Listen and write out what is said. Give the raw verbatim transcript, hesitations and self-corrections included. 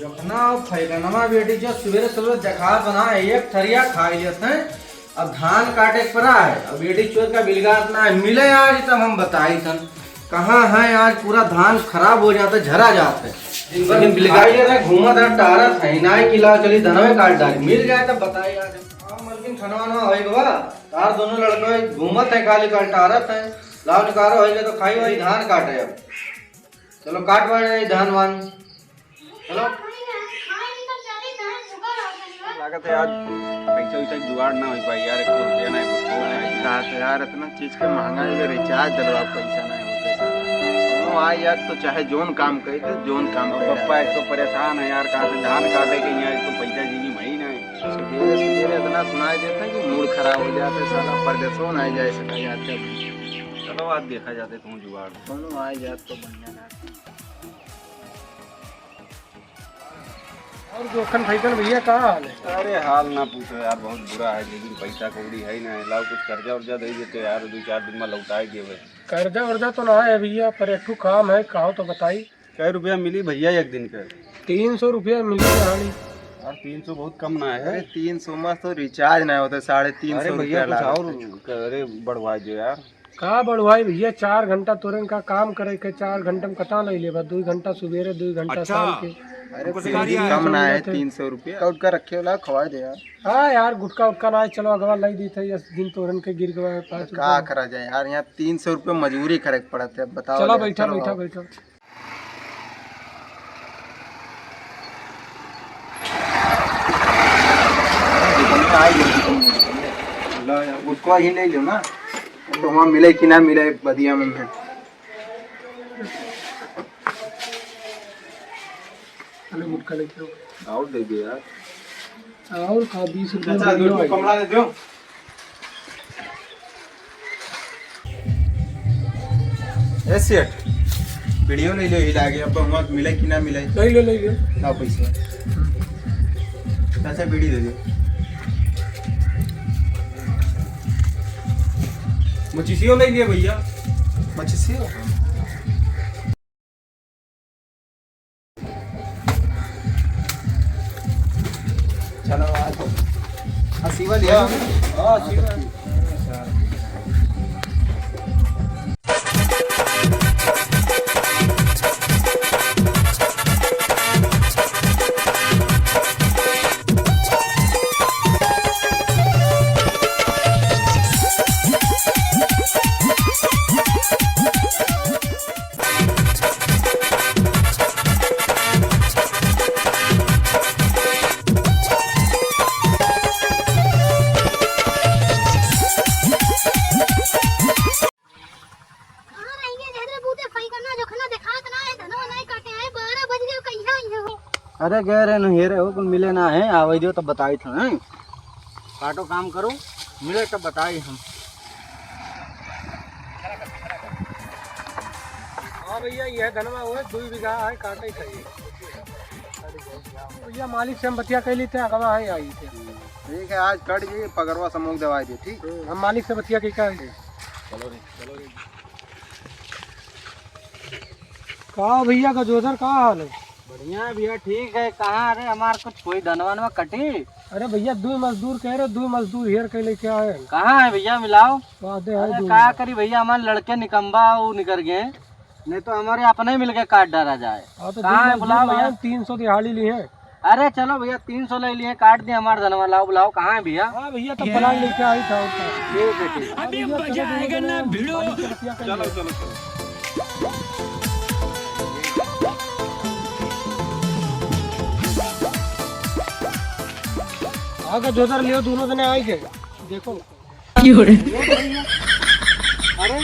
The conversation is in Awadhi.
अपना फैगनमा बेटी जो सुबेरे सुबेरे जखा बना है, एक थरिया खाई लेत हैं। अब धान काटे के परा है, अब बेटी चोर का बिलगात ना है, मिले आज तब हम बताई थन कहाँ है। आज पूरा धान खराब हो जाता है, झरा जाता है। दिन भर लेकिन बिलगाई लेत हैं, घूमत हैं, टहरत हैं, ना कि लाओ चली धनवे काट डाली, मिल जाए तब बताई आज। हाँ, मलकिन, खाना वाना होई गवा? तार दोनों लड़के घूमत हैं, खाली कल टहरत हैं। लाओ निकारो होई गए तो खाई वाई धान काटे अब। चलो काट वाले धान वान। चलो। लागत है आज पैसा वैसा के जुगाड़ ना हो पाई यार, एक रुपया ना, कुछ ना। का तो यार, इतना चीज के महंगाई में recharge डलवा पैसा ना होते साला। दोनों आ यार, तो चाहे जोन काम करे, तो जोन काम अब करे। पप्पा एक तो परेशान है यार, कहाँ से धान काटे के यहाँ, एक तो पैसा जी की मही ना है। सुबेरे सुबेरे इतना सुनाई देता है कि मूड खराब हो जाता है साला, परदेसों ना जाए सका जाते। चलो आज देखा जाते तुम जुगाड़। दोनों आ जात तो बढ़िया ना। और जोखन फैकन भैया, का हाल है? अरे हाल ना पूछो यार, बहुत बुरा है, लेकिन पैसा कौड़ी है ही ना। लाओ कुछ कर्जा उर्जा दे देते यार, दो चार दिन में लौटाए देवे। कर्जा उर्जा तो ना है भैया, पर एक ठो काम है, कहो तो बताई। कै रुपया मिली भैया एक दिन के? तीन सौ रुपया मिली कहानी। यार तीन सौ बहुत कम ना है। अरे तीन सौ में तो recharge ना होता, साढ़े तीन सौ अरे भैया रुपया कुछ लागत और है। अरे बढ़वा दो यार। का बढ़वाई भैया, चार घंटा तोरन का काम करे के, चार घंटा में कटा ले लेबा, दो घंटा सुबेरे, दो घंटा अच्छा। शाम के। अरे हमको तीन सिखा सौ रिया है। कम ना है, तीन सौ रुपया। गुटखा उटखा रखे वाला खवाए दे यार। हाँ यार, गुटखा उटखा ना है, चलो अगवा लाई दी थे, यस दिन तोरन के गिर गवा है पाँच का रुपया। करा जाए यार, यहाँ तीन सौ रुपया मजूरी करे के पड़त है, बताओ चलो यार, बैठा, चलो बैठा, आओ। बैठा। ला यार, गुटखा ही ले लो ना, तो वहाँ मिले कि ना मिले बदिया में। अरे गुटखा लेके आओ। और दे दे यार। और का, बीस रुपया चाचा, दे दो दो, भाई। कमला दे दो। ए सेठ, बीड़ियो ले लो, हिला के, अब हुआ मिले कि ना मिले? ले लो, ले लो। लाओ पैसा। चाचा, बीड़ी दे दो। मचिसियो ले लिए भैया। मचिसियो? चलो, आ तो। आ, शिवा लिया? हाँ, शिवा। कहाँ रहिए, जहरे बूते फैकना जोखना देखात ना है, धनवा नाई काटे आए, बारह बज गए, कहिया आई हो? अरे गए रहे, नहीं रहे हो, कुल मिले ना है, आवे जो तब बताई था, हैं? काटो काम करो, मिले तब बताई हम। हाँ भैया, यह धनवा हुआ, दुई बीघा है, काटे ही चाहिए। भैया, मालिक से हम बतिया कइ लेते हैं, अगवा है, आई थे। ठीक है, आज कट जाइए, पगरवा समूह दवाई दे, ठीक? हम मालिक से बतिया के कहेंगे। चलो रे, चलो रे। का भैया, गजोदर, का हाल है? बढ़िया है भैया, ठीक है। कहाँ, अरे हमार कुछ कोई धनवा वनवा कटी? अरे भैया, दुई मजदूर कह रहे, दुई मजदूर हेर के लेके आए हैं। कहाँ है भैया, मिलाओ। वादे है अरे दुई का मजदूर। करी भैया, हमारे लड़के निकम्बा वो निकर गए, नहीं तो हमारे अपने मिलके काट डाला जाए। हाँ, तो कहाँ दुई है, मजदूर बुलाओ भैया। लाए, तीन सौ दिहाड़ी ली है। अरे चलो भैया, तीन सौ ले लिए, काट दिए हमार धनवा, लाओ बुलाओ, कहाँ है भैया? हाँ भैया, तो प्लान लेके आई था उसका। ठीक है, ठीक है। हाँ भैया, चलो, दोनों जने मालिक से बतिया कर चलो, लो। चलो, चलो। आगे जोदर लियो, दोनों जने आई गए। देखो। क्यों रे? अरे